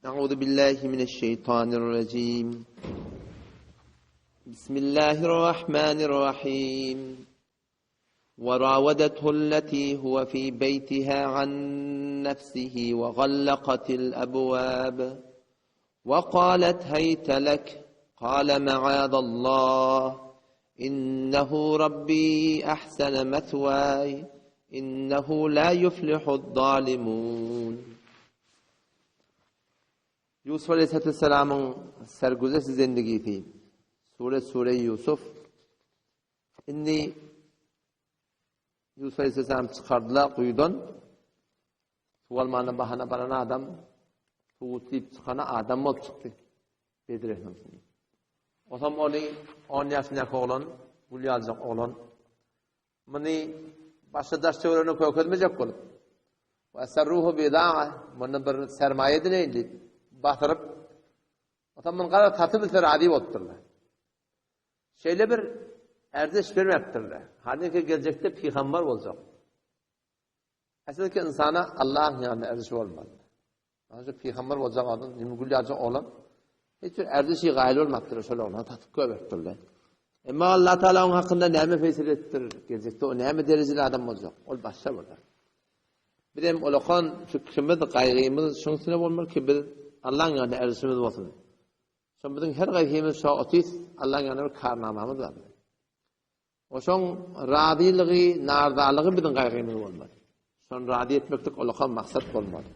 Euzu billahi mineşşeýtanirrajim. Bismillahirrahmanirrahim. وراودته التي هو في بيتها عن نفسه وغلقت الأبواب وقالت هيت لك قال معاذ الله إنه ربي أحسن مثواي إنه لا يفلح الظالمون Ýusup aleyhisselamyň sergüzeşt zendigisi Sure Sure Ýusuf Indi Ýusup aleyhisselam çykardylar guýudan Suw almana bahana baran adam suw diýip çykana adam bolup çykdy. Bedresiniň içinde. Osam ony 10 ýaşyndaky oglan, gül ýaljak oglan. Muny başga daş töweregine kökezmejek bolup. We sarruhu bidaa, muny bir sermaýa edineýin diýip basyryp, osam muny gara satyp bilse razy bolupdyrlar. Şeýle bir erzeş bermepdirler. Halyki geljekde pygamber boljak. Esasky ynsana Allahyň ýanynda erziş bolmaz. Şu pygamber boljak adam, indi gül ýaljak oglan hiç bir erzişi gaýyl bolmapdyr, şol oglany satyp goýberipdirler. Emma Allah Taala onuň hakynda näme feýsal edipdir, geljekde o näme derejeli adam boljak, ol başga bir zat. Biz hem olakan fikrimiz, gaýgymyz şuň üstüne bolmaly ki, biz Allahyň ýanynda erzişimiz bolsun. Şo biziň her gaýsymyz şo otys Allahyň ýanynda bir karnamamyz bar. Oşoň razylygy, narzalygy biziň gaýgymyz bolmaly. Şony razy etmeklik ulakam maksat bolmaly.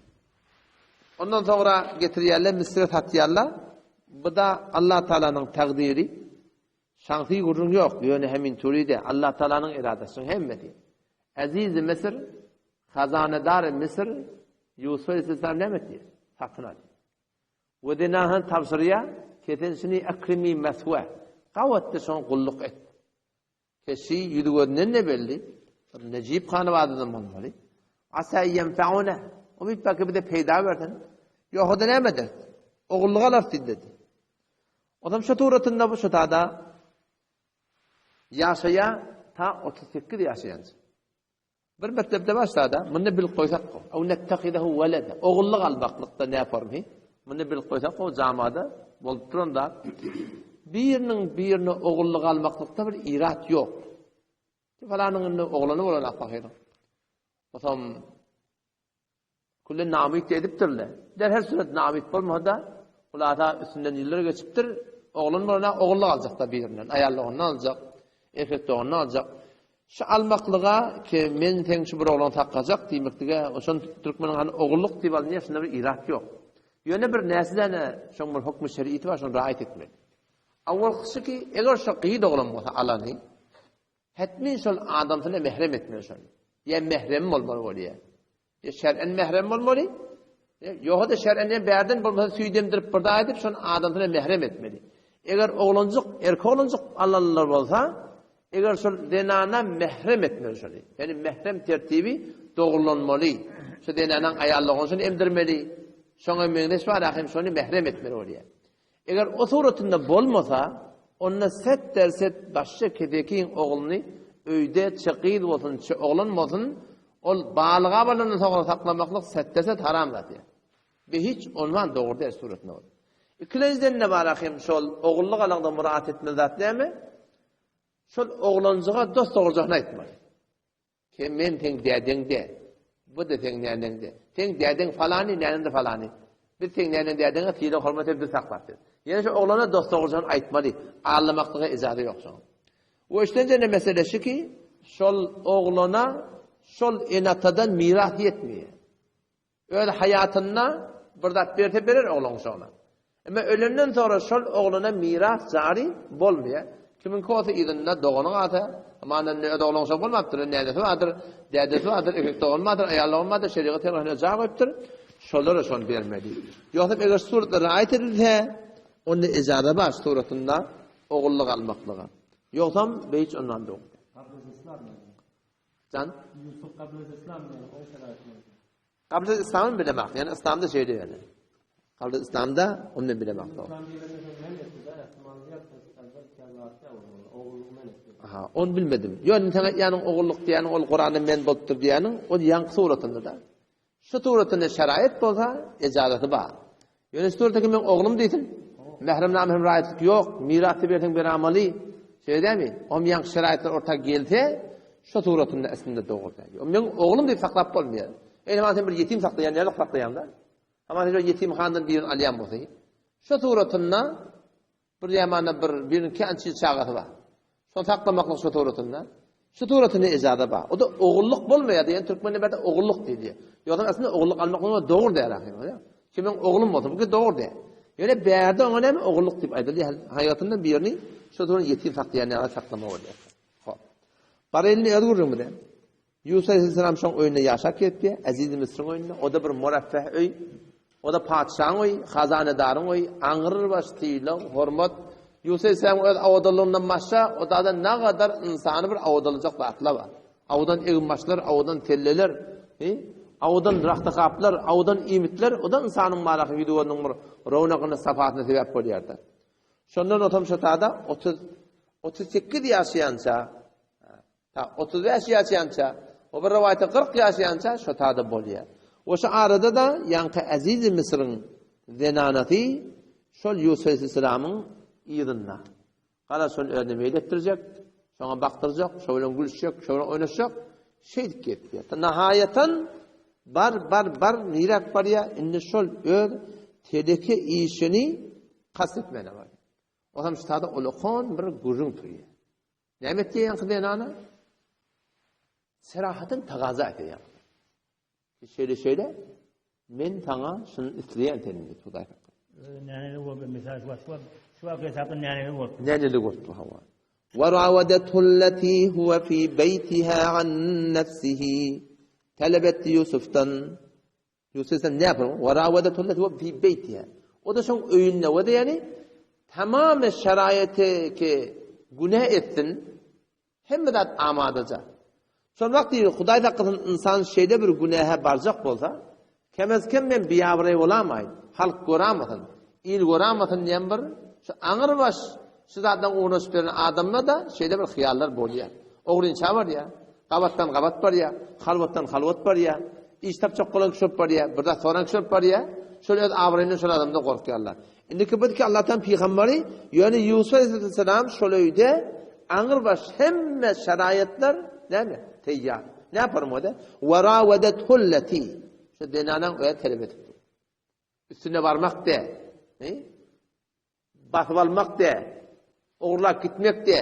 Ondan soňra getirýärler, Misre satýarlar. Bu-da Allah Taalanyň takdyry. Şansy gürrüň ýok, ýöne hemin turide Allah Taalanyň eradasynyň hemmesi. Aziz Misr, hazanedar Misr Ýusuf aleyhisselam näme etdi? Satyn aldy. We zenahan tabşyrýar, Kesen şuny akrimi meswe, gabatda şoňa gulluk et. Keşi ýüzi-gözünden-de belli, bir nejip hanabadadan bolmaly. Asa ýenfeuna, umyt bar ki bize peýda bersin. Ýogsa-da näme ederis? Ogullyk alarys diýdi. Onam şu suratynda bu şutada ýaşaýar ta 38 ýaşaýança. Bir mekdepde başlada, muny bilip goýsak gowy. Ew nettehizehu welede. Ogullyk almaklykda ne formy? Muny bilip goýsak gowy, jamada bolup duran zat. Biriniň birine ogullyk almaklykda bir irat ýok. Falanyň indi oglany bolan pahyryň. Osam Külle namyt edipdirler. Der her surat namyt bolmasa-da, hulasa üstünden ýyllar geçipdir. Oglan bolana ogullyk aljakda birinden, aýallyk ondan aljak, erkek dogandan aljak. Şu almaklyga ki men seň şu bir oglan saklajak diýmeklige, oşon türkmeniň hany ogullyk diýip alynýar, şunda bir irat ýok. Ýöne bir näsizäne şoň bir hukmy şeriýeti bar, şony raýat etmeli. Awalkysy ki, eger şo gyz oglan bolsa alany, Hetmin şol adamsyna mährem etmeli şony. Ýa mähremi bolmaly bolýar. Ýa şer'en mährem bolmaly. Ýoga-da şer'en ýa bärden bolmasa süýt emdirip bir zat edip şony adamsyna mährem etmeli. Eger oglanjyk, erkek oglanjyk alanlar bolsa, eger şol zenana mährem etmeli şony. Ýani mährem tertibi dogrulanmaly. Şu zenanaň aýallygyny şony emdirmeli. Şoňa meňzeş bar ahim şony mährem etmeli bolýar. Eger o suratynda bolmasa, onda set-derset başga kesekiň ogluny öýde çe gyz bolsun, çe oglan bolsun, ol balyga bolandan soňra saklamaklyk set-derset haram zat ýa. Be hiç onman dogry däl suratynda bolup. Ikilenjiden-de bar ahym şol ogullyk alaňda muraat etmeli zat näme? Şol oglanjyga dos-dogrujasyny aýtmaly. Sen men seň dädeň däl. Bu-da seň näneň däl. Seň dädeň falany, näneň-de falany. Biz seň näneň dädeňe sylag-hormat edip biz saklap biz. Ýene şu oglana dos-dogrujasyny aýtmaly. Aldamaklyga ijaza ýok şoň. We üçlenji mesele şu ki, şol oglana şol ene-atadan miras ýetmeýär. Öz haýatynda bir zat berse berer oglan şona. Emma ölenden soňra şol oglana miras jary bolmaýar. Kimiňki bolsa yzynda dogany galsa, amandan ne öz oglan şo bolmapdyr, nädesi bardyr, dädesi bardyr, erkek dogany bardyr, aýal dogany bardyr, şerigat terahine ja goýupdyr. Şolara şony bermeli. Ýogsa eger suratda raýat edilse, onda ejaza bar suratynda ogullyk almaklyga. Ýogsam beýç ondan dogry. Jan? Ýusuf Kabul Islam diýen o şeraýatlar. Kabul Islamyny bilemak, ýani Islamda şeýle ýöne. Kabul Islamda ony men bilemak. Islam diýlende men etdi da, ähtimal Aha, onu bilmedim. Ýöne sen aýtýanyň ogullyk diýýäniň ol Kuranda men bolupdyr diýýäniň, ol ýaňky suratynda da. Şu suratynda şeraýat bolsa, ejazaty bar. Ýöne şu suratda meň oglum diýsin. Mährem namährem raýatlyk ýok. Mirasy berseň beramaly. Şeýle dämi? Oň ýaňky şeraýatlar orta gelse, şu suratynda aslynda dogry däl. O meň oglum diýip saklap bolmaýar. Eýle sen bir ýetim saklaýan ýaly saklaýaň-da. Amma sen bir ýetim handan birini alýan bolsa, şu suratynda Bir ýamanda bir biriniň känçe çagasy bar. Şony saklamaklyk şu suratynda. Şu suratynda ejaza bar. O da ogullyk bolmaýar diýen türkmende bärde ogullyk diýilýär. Ýogsa aslynda ogullyk almak bolmaz, dogry däl ahyry. Kimiň oglum bolsa, bu dogry däl. Ýöne bärde oňa näme ogullyk diýip aýdylýar. Haýatynda birini şu suratynda ýetim saklaýan ýaly saklama bolýar. Hop. Bar elini öz gürrüňimize. Ýusup aleyhisselam şoň öýünde ýaşap gelipdi, Eziz Müsrüň öýünde. O-da bir mureffeh öý. O-da patyşaň öýi, hazanedaryň öýi, aňrybaş sylag, hormat. Ýusup aleyhisselamyň öz awadanlygyndan başga, o zada nagadar ynsany bir awadalajak zatlar bar. Awadan eginbaşlar, awadan selleler, awadan rahtakaplar, awadan iýmitler, o-da ynsanyň maraky ýüzi-gözüniň bir rownagyna, sapasyna sebäp bolýar-da. Şondan otam şo tada 38 ýaşaýança, Ta 35 ýaşaýança, o bir rowaýatda 40 ýaşaýança şo tada bolýar. We şu arada-da ýaňky Ezizi Misriň zenanasy şol Ýusup aleyhisselamyň yzynda. Garaz şony özüne meýil etdirjek, şoňa bakdyrjak, şo bilen gülüşjek, şo bilen oýnaşjak, şeýdip gezýär. Nahaýatan bar, bar, bar niräk barýar? Indi şol öz teleke işini kast etmäne barýar. O hem şu tada ulakan bir gürrüň turýar. Näme etdi ýaňky zenana? Serahatyn tagaza edýär. Şeýle şeýle men saňa şuny isleýän senden diýip Hudaý hakka. Nänelik boldy misal şu wagt şu wagt hesapda nänelik boldy. Nänelik boldy hawa. Wa rawadathu allati huwa fi baytiha an nafsihi. Talab etdi Ýusufdan. Ýusuf sen näme yapyň? Wa rawadathu allati huwa fi baytiha. O da şoň öýünde we de ýani tamam şeraýeti ki günä etsin. Hemme zat amadaja. Şol wagt diýdi, Hudaý saklasyn ynsan şeýle bir günähe barjak bolsa, kemez-kem men biabraý bolamaýyn, halk göramasyn, il göramasyn diýen bir şu aňrybaş şu zatlaryň ugruna düşüp ýören adamda-da şeýle bir hyýallar bolýar. Ogrynça barýar, gabatdan gabat barýar, halwatdan halwat barýar, iş tapjak bolan kişi bolup barýar, bir zat soran kişi bolup barýar. Şol öz abraýyndan şol adamdan gorkýarlar. Indiki bizki Allahdan pygambary, ýöne Ýusup aleyhisselam şol öýde aňrybaş hemme şaraýatlar näme? Teýýar. Ne yaparym o da? Ve ravedethulleti. Şu zenanaň öýe talep edipdir. Üstüne barmak de. Ne? Basyp almak de. Ogurlap gitmek de.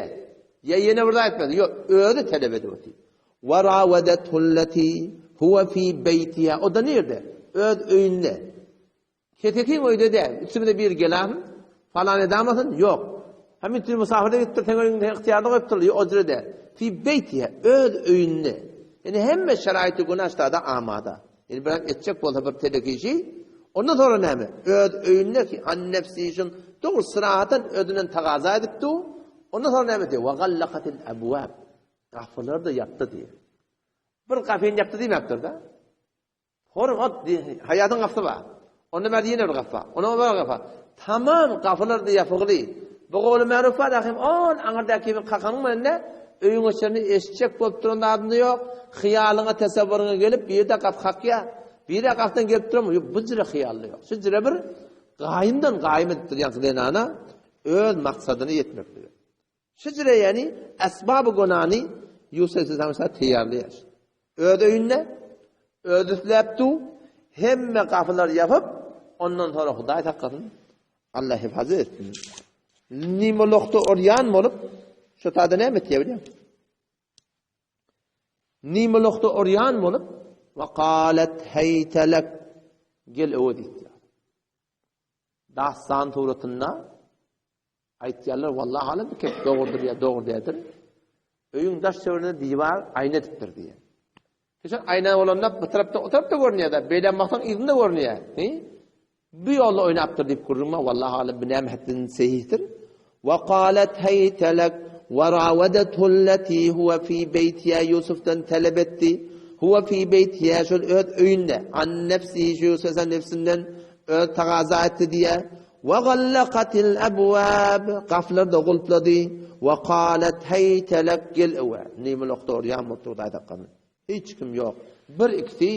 Ýa ýene bir zat etmedi. Ýok, özi talep edip otyr. Ve ravedethulleti huve fi beytiha. O da nirde? Öz öýünde. Kesekiň öýde däl. Üstümize biri geläsin, falan edamasyn, ýok. Hem üstüni musafirde gitdir, seň öýüňde ygtyýarda goýupdyr, ýok, o jüre däl. Fi beýtiha, öz öýünde. Ýani hemme şeraýty günä ştada amada. Ýani bir etjek bolsa bir telek işi, ondan sonra näme? Öz öýünde ki an nefsi şun dogry syrahatan özünden tagaza edip du, ondan sonra näme diýär? Wa gallakatil abwab. Gapylary da ýapdy diýär. Bir gapyny ýapdy diýmäpdir-de. Hormat haýatyň gapysy bar. Ondan bäri ýene bir gapy bar. Ondan bir gapy bar. Tamam gapylar da ýapygly. Bu gowly märuf bar, ahim on aňyrdaky bir kakanyň bilen öýüň içinde eşitjek bolup duran zadyň ýok. Hyýalyňa, tasawwuryňa gelip bir ýerde gapy kakýar. Bir ýerde gapydan gelip duran ýok. Bu jüre hyýally ýok. Şu jüre bir gaýymdan gaýym edip durýan zenana öz maksadyna ýetmeklige. Şejere ýagny esbaby gonany Ýusup aleyhisselam şa teýýarlaýar. Öz öýünde öz isläp du, hemme gapylary ýapyp, ondan sonra Hudaý saklasyn. Allah hefazet etsin. Nimolokda orýan bolup, şu tada näme etýär bilýän? Nimolokda orýan bolup, wa qalat haytalak gel öwe diýýär. Dastan suratynda aýtýarlar, wallahi alem kep dogrudyr ýa dogry däldir. Öýüň daş töwereginde diwar aýna edipdir diýýär. Geçen aýna bolanda bu tarapda o tarapda görünýär-de, beýle baksaň yzynda görünýär. He? Bu ýolda oýnapdyr diýip gürrüň bar, wallahi alem bu näme hetden sehihdir. Wa qalat haytalak wa rawadathu allati huwa fi baytiha Yusufdan talap etdi. Huwa fi baytiha şol öz öýünde an nefsi şu Yusufdan nefsinden Öz tagaza etdi diýýär. Wa gallakatil abwab, gapylary-da gulplady. Wa galat heýte lek, gel öwe. Nimel okda urýan bolup durdy aýdakgany. Hiç kim ýok. Bir ikisi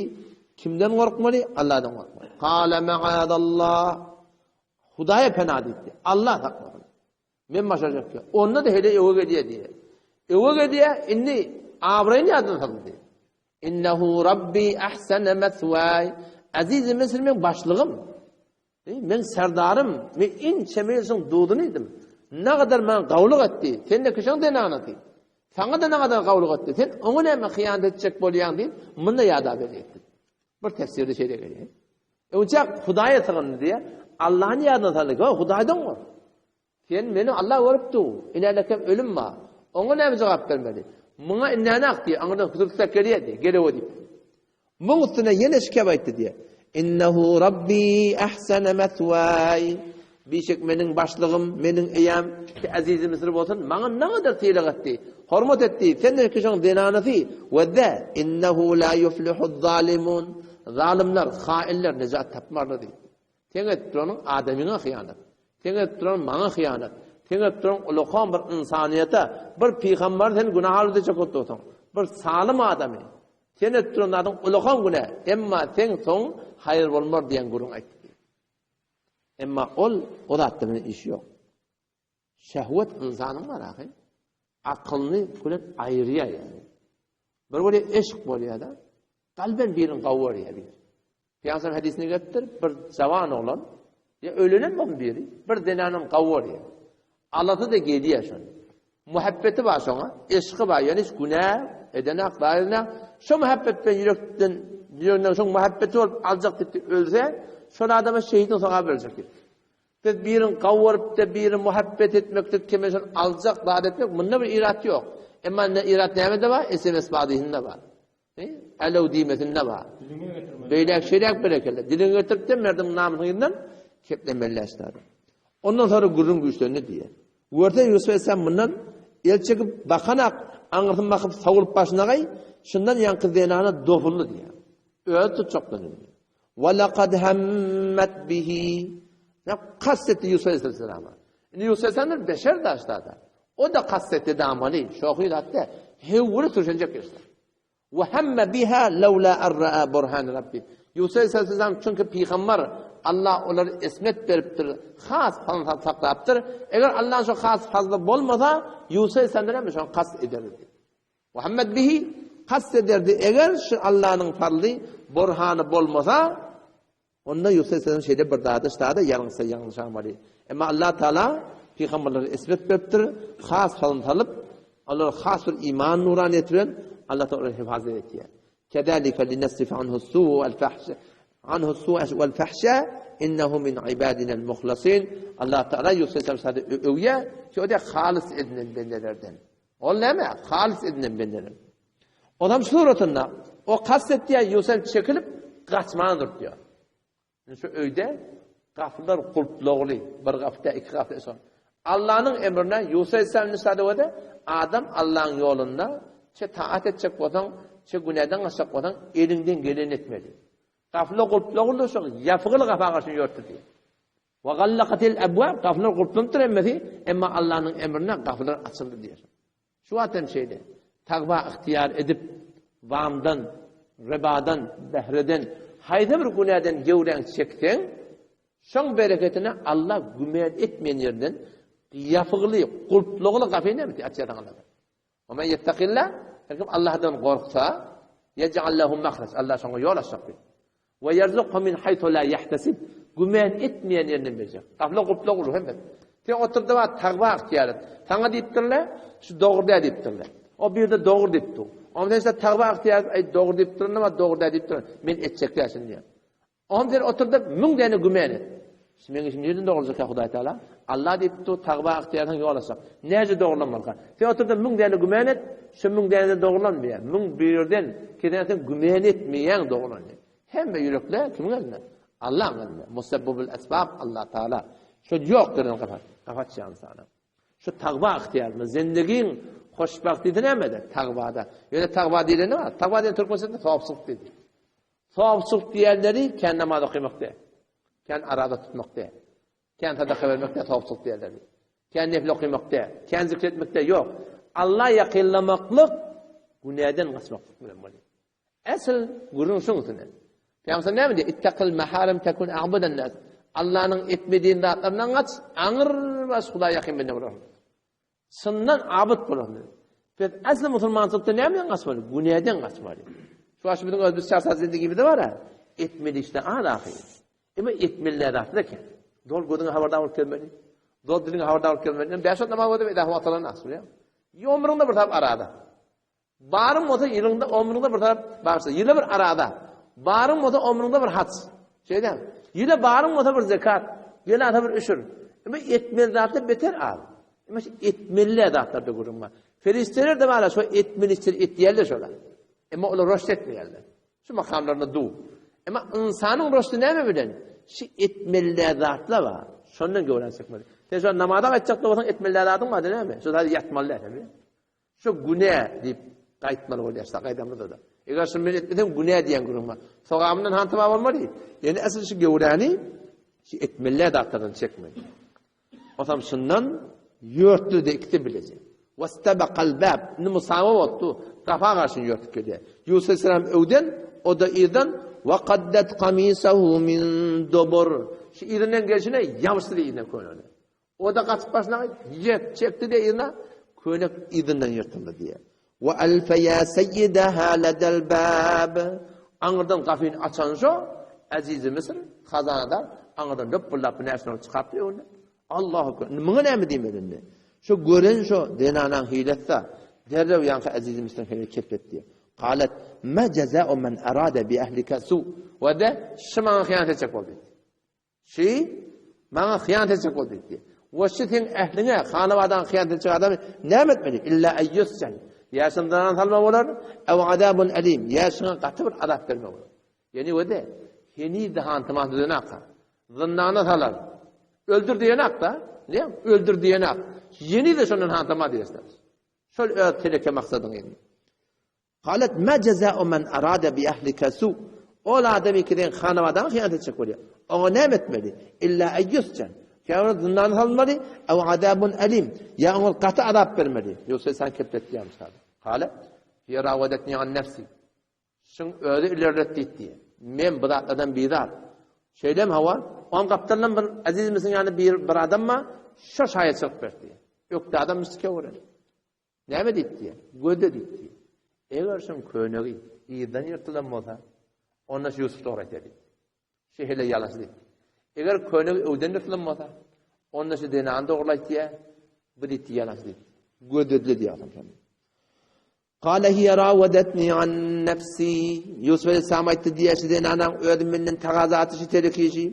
kimden gorkmaly? Allahdan gorkmaly. Kale maazallah. Hudaýa pena diýipdi. Allah saklasyn. Men başarjak diýýär. Onda-da hele öwe gelýär diýýär. Öwe gelýär, indi abraýyny ýadyna saldy. Innehu Rabbi ahsana meswaý. Aziz Misr meň başlygym. Men serdarym. Men inçe ýyl soň duzuny iýdim. Nagadar maňa gawlyk etdi. Sen-de kişiň zenanasy. Saňa-da nagadar gawlyk etdi. Sen oňa näme hyýanat etjek bolýaň diýip, munda ýada berýär. Bir tefsirde şeýle gelýär. Öňçä Hudaýa sygyndy diýýär. Allahny ýadyna saldy. Ho, Hudaýdan gork. Sen meni Allah görüp dur. Inälekem ölüm bar. Oňa näme jogap bermeli? Muňa inänak diýýär. Aňyrdan huzur gelýär diýýär. Gelewe diýip. Muň üstüne ýene şikep aýtdy diýýär. Innehu Rabbi ahsana meswaý. Bişek meniň başlygym, meniň eýäm, ki Azizi Misr bolsun, maňa nagadar sylag etdi, hormat etdi. Sen de kişiň zenanasy, we de innehu la yuflihuz zalimun. Zalymlar, hainler nejat tapmarlar diýdi. Seň edip duranyň adamyňa hyýanat. Seň edip duranyň maňa hyýanat. Seň edip duranyň ulakan bir ynsanyýete, bir pygambary sen günaha edjek bolup dursuň. Bir salym adamy. Sen edip duran zadyň ulakan günä, emma seň soňuň haýyr bolmar diýen gürrüň aýtdy. Emma ol o zatda bilen işi ýok. Şehwet ynsanyň bar ahy. Akylyny bilen aýyrýar ýaly. Bir bolýa eşk bolýar-da. Kalben birini gawy görýär bir. Pygamber hadysynda gelipdir, bir jawan oglan ýa öýlenen bolsun biri, bir zenanyny gawy görýär. Alasy-da gelýär şony. Muhabbeti bar şoňa, eşki bar, ýöne hiç günä edenak, zaýyna. Şo muhabbet bilen ýürekden, ýüreginden şoň muhabbeti bolup aljak diýip ölse, şol adama şehidiň sogaby berjek diýip. Biz birini gawuryp-da, birini muhabbet etmeklik, keme şol aljak zat etmek, munda bir irat ýok. Emma indi irat nämede bar? SMS badysynda bar. Alew diýmesinde bar. Beýläk şeýläk berekella. Diliňe getirip-de merdiň namysyň ýüzünden keplemeliler. Ondan sonra gürrüň güýçlendi diýýär. Görse Ýusup aleyhisselam mundan el çekip bakanak, aňyrsyny bakyp sowulyp başyna gaý, şundan ýaňky zenana dopuldy diýýär. Özi tutjakdan indi. Ve lekad hemmet bihi. Ya kast etdi Ýusup aleyhisselama. Indi Ýusup aleyhisselam bir beşer daşda. O da kast etdi damaly, şohy zatda. Hewri sürşenjek geçdi. Ve hemme biha lawla an ra'a burhan rabbi. Ýusup aleyhisselam çünki pygamber Allah olara ismet beripdir, has fazla saklapdyr. Eger Allah'ın şu has fazla bolmasa, Ýusup aleyhisselam hem şoň kast ederdi. Muhammed bihi kast ederdi. Eger şu Allah'ın fazly burhany bolmasa, Onda Ýusup aleyhisselam şeýle bir zady şada ýalňyşsa ýalňyşamaly. Emma Allah Taala pygamberlere ismet beripdir, has salym salyp, olara has bir iman nuraniýeti bilen Allah Taala olary hefazet etýär. Kedalika linasrifa anhu su wal fahşa anhu su wal fahşa innehu min ibadinal muhlasin. Allah Taala Ýusup aleyhisselam şada öwýär ki o da halys edilen bendelerden. Ol näme? Halys edilen bendeler. Onam suratynda o kast etýär, Ýusup çekilip gaçman durýar. Şu öýde gapylar gulplagly, bir gapyda, iki gapyda şol. Allanyň emrine Ýusup aleyhisselam nişadewede adam Allanyň ýolunda çe taat etjek bolsaň, çe günäden gaçjak bolsaň, eliňden geleni etmeli. Gapylar gulplagly şol ýapygyly gapa garşy ýörtdi diýär. Wa gallakatil abwab gapylar gulplanypdyr hemmesi, emma Allanyň emrine gapylar açyldy diýär. Şu wagt hem şeýle. Tagwa ygtyýar edip, wamdan, rybadan, behreden, haýsy bir günäden göwräňi çekseň, şoň bereketine Alla güman etmeýän ýerden ýapygly, gulplagly gapyny näme açýar saňa. Wa men ýettakillah, her kim Allahdan gorksa, ýej'al lehu mahraj, Allah şoňa ýol açjak diýip. Ve yerzukhu min haythu la yahtasib. Güman etmeýän ýerinden berjek. Gapylar gulplag uly hemmesi. Sen oturda bar tagwa ygtyýar et. Saňa diýipdirler, şu dogry däl diýipdirler. O bir ýerde dogry diýipdir. Onda sen işte tagwa ygtyýar et, aý dogry diýipdir, nima dogry däl diýipdir. Men etjek däl şuny diýýär. Onda sen oturda müň däne güman et. Şu meň işim nirden dogruljak ýa Hudaý Taala? Allah diýipdir, tagwa ygtyýar etseň ýol açjak. Näce dogrulanmalyka? Sen oturda müň däne güman et, şu müň däneden dogrulanmaýar. Müň birden kesen sen güman etmeýäň dogrulanýar. Hemme ýürekler kimiň elinde? Allaň elinde. Musabbibul esbab Allah Taala. Şu ýok deren gapa, gapa açýan insana. Şu tagwa ygtyýarynda. Zendigiň hoşbagtlygy nämede? Tagwada. Ýöne tagwa diýleni bar. Tagwa diýen türkmençede sogapçylyk diýdi. Sogapçylyk diýenleri kän namaz okamak diýär. Kän araza tutmak diýär. Kän sadaka bermek diýär, sogapçylyk diýenleri. Kän nefil okamak diýär. Kän zikr etmek diýär. Ýok. Alla ýakynlamaklyk günäden gaçmaklyk bilen bolýar. Esl gürrüň şuň üstünde. Pygamber näme diýýär? Ittaqil maharim takun a'budan nas. Allanyň etme diýen zatlaryndan gaç, aňrybaş Hudaýa ýakyn bende bolarsyň. Çyndan abyt bolarsyň. Biz asly musulmançylykda nämeden gaçmaly? Günäden gaçmaly. Şu wagt biziň öz biz şahsat zindigimizde bar-a, etmeli işler az ahyry. Emma etmeli zatlar eken. Dol gözüňe habardar bolup gezmeli. Dol diliňe habardar bolup gezmeli. Bäş wagt namaz okap, edähü wagtalan as, bilýäňmi? Ömrüňde bir sap arada. Baryň bolsa ýylyňda, ömrüňde bir tarap bagşy, ýyla bir arada. Baryň bolsa ömrüňde bir haç. Şeýle. Ýyla baryň bolsa bir zekat, ýyla bir üşür. Emma etmeli zatlar beter az. Emma şu etmeli zatlarda gürrüň bar. Ferişteler de bar, şo etmeli işleri etýärler şolar. Emma olar roşt etmeýärler. Şu makamlarynda du. Emma ynsanyň roşty näme bilen? Şu etmeli zatlar bar. Şondan göwrän çekmeli. Sen şu namaza gaýtjak bolsaň etmeli zadyň bar, näme? Şu zady ýatmaly däl, Şu günä diýip gaýtmaly bolýar, gaýdamyzda-da. Eger şuny men etmesem günä diýen gürrüň bar. Sogabyndan hantama bolmaly. Ýöne asyl şu göwräni şu etmeli zatlardan çekmeli. Osam şundan ýörtdi de ikisi bileje. Wastabaqal bab. Indi musawa boldy. Gapa garşy ýörtüp gelýär. Ýusuf aleyhisselam öwden, o da yzdan wa qaddat qamisahu min dubur. Şu yzyndan gelşine ýabşdy yzyna könegine. O-da gaçyp başyna ýet çekdi-de yzyna, köýnek yzyndan ýyrtyldy diýýär. Wa alfa ýa seýýidaha ladal bab. Aňyrdan gapyny açan şo, Ezizi Misr, hazanadar, aňyrdan löpüldap bu närseni çykarypdy öňünden. Allahu ekber. Indi muňa näme diýmeli indi? Şo gören şo zenanaň hilesi-de, derrew ýaňky Ezizi Misriň hilesi keplet diýýär. Galat, ma jaza'u men arada bi ahlika su. We-de, şu maňa hyýanat etjek boldy. Şi, maňa hyýanat etjek boldy diýdi. We şi seň ähliňe, hanabadaňa hyýanat etjek adamy näme etmeli? Illa eýýusjan. Ýa zyndana salma bolar, ew azabun alim. Ýa şuňa gaty bir azap berme bolar. Ýani wede, heniz-de hantama düzenaka. Zyndana salar. Öldür diýenak-da, näme? Öldür diýenak. Ýene-de şondan hantama diýersiň. Şol öz teleke maksadyň ýerinde. Galet ma jeza'u men arada bi ahlika su. Ol adam ki sen hanabadaňa hyýanat etjek bolýar. Oňa näme etmeli? Illa eýýusjan. Ýa ony zyndana salmaly, ew azabun alim. Ýa oňa gaty azap bermeli. Ýogsa sen kepletýär mysal. Galet hiýe rawadetni an nefsi. Şuň özi ilerlet diýdi. Men bu zatlardan bizar. Şeýlem hawa, oň gapdalyndan bir Aziz misiň ýany bir bir adam bar, şo şaýa çykyp berdi. Ökde adam misike gören. Näme diýip diýýär? Göze diýip diýýär. Eger şoň könegi yzdan ýyrtylan bolsa, onda şu Ýusup dogry aýdýar diýip. Şu hele ýalançy diýip. Eger könegi öwden ýyrtylan bolsa, onda şu zenany dogry aýtýar, bu diýip ýalançy diýip. Gözedli diýýär adam şonda. Kale hiye rawadetni an nefsi. Ýusup aleyhisselam aýtdy diýýär, şu zenanaň özi menden tagaza atyşy telekişi.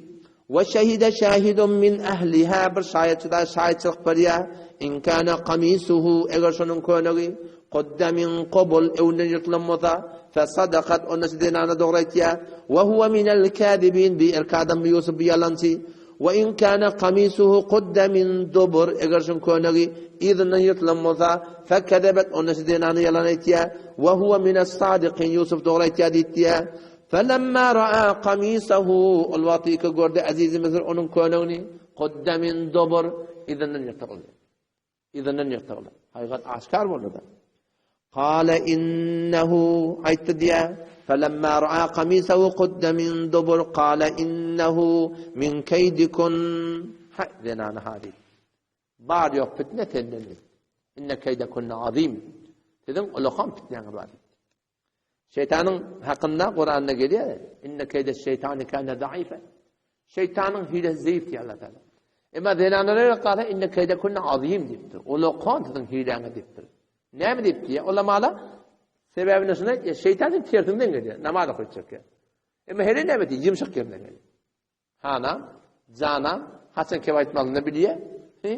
We şehide şahidun min ehliha bir şaýatçy-da şaýatçylyk berýär. In kana kamisuhu eger şonuň könegi kudda min kubul öňünden ýyrtylan bolsa, fe sadakat onda şu zenana dogry aýtýar. We huwe minel kazibin bi erkek adam bu Ýusup bu ýalançy. We in kana kamisuhu kudda min dubur eger şonuň könegi yzyndan ýyrtylan bolsa, fe kezebet onda şu zenana ýalan aýtýar. We huwe mines sadikin Ýusup dogry aýtýar diýipdir. Felemma ra'a kamisahu, ol wagty ki gördi Azizi Müsür onuň könegini, kudda min dubur, yzyndan ýyrtyldy. Yzyndan ýyrtyldy. Hakykat aşkar boldy-da. Kale innehu, aýtdy diýä, felemma ra'a kamisahu kudda min dubur, kale innehu min keýdikun. Ha, zenany ha diýdi. Bar ýok fitne senden diýdi. Inne keýdekunne azim. Siziň ulakan fitnäňiz bar diýdi. Şeýtanyň hakynda Kuranda gelýär. Inne keýde şeýtany kana zaife. Şeýtanyň hilesi zeýif diýýär Allah Taala. Emma zenanlara galsa inne keýde kunna azim diýipdir. Ulakan siziň hiläňiz diýipdir. Näme diýipdir? Ýa ulamala sebäbini şuna aýtýar. Şeýtan tersinden gelýär. Namaz okatjak. Emma hele näme diýýär? Ýumşak ýerinden gelýär. Hanam, janam, haçan kep aýtmalyny bilýär. Hi,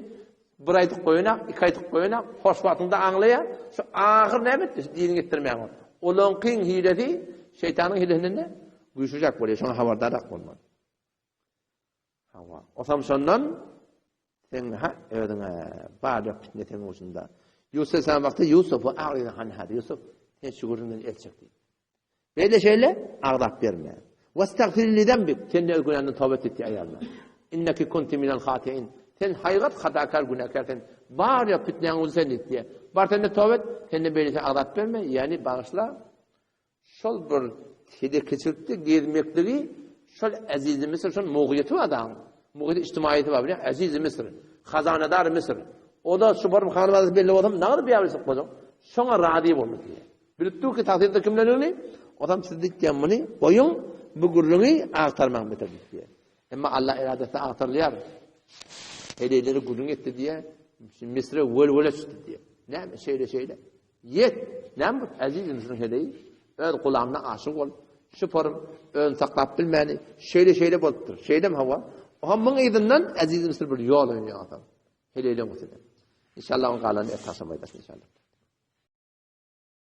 bir aýdyp goýanak, iki aýdyp goýanak, hoş wagtyňda aňlaýar. Şu ahyr näme etdi? Şu dini getirmäň ol. Olaňkyň hilesi şeýtanyň hilesinden de güýçlüräk bolýar. Şoňa habardarak bolmaly. Hawa. Osam şondan sen ha özüňe bar ýok fitne seň ujunda. Ýusuf sen wagty Ýusufu a'rid an hada. Ýusuf sen şu gürrüňden el çek diýdi. Beýle şeýle agzap berme. Westagfir li zembik. Sen öz günäňden toba et diýdi aýalyna. Inneki kunti minel hatiin. Sen haýgat hatakar günäkär sen. Bar ýok fitnäň uzy sen diýdi. Bar sen de toba et, sen de beýle agzap berme, ýani bagyşla. Şol bir telekeçilikde gezmekligi şol Azizi Misr şol mugyýeti bar daň. Muhit ijtimaýysy bar, bilýän, Ezizi Misr, hazanadary Misr. O-da şu baryp hanym adasy belli bolsam, nagyr biýabyr çykyp boljak. Şoňa razy boldy diýýär. Bilip dur ki tagsytda kimlerdigini, osam siz diýýän muny goýuň, bu gürrüňi agtarmaň beter diýýär. Emma Allah erada etse agtarylýar. Heleýleri gürrüň etdi diýýär, Misre welwele çykdy diýýär. Näme şeýle-şeýle? Ýet! Näme bu Eziz Misriň heleýi öz gulamyna aşyk bolup, şu porum özüni saklap bilmäni şeýle-şeýle bolupdyr. Şeýlemi hawa? Oha muň yzyndan Eziz Misr bir ýol oýnaýar. Heleýleň üstüne. Inşallah oň galanyny ertir agşam aýdarys inşallah.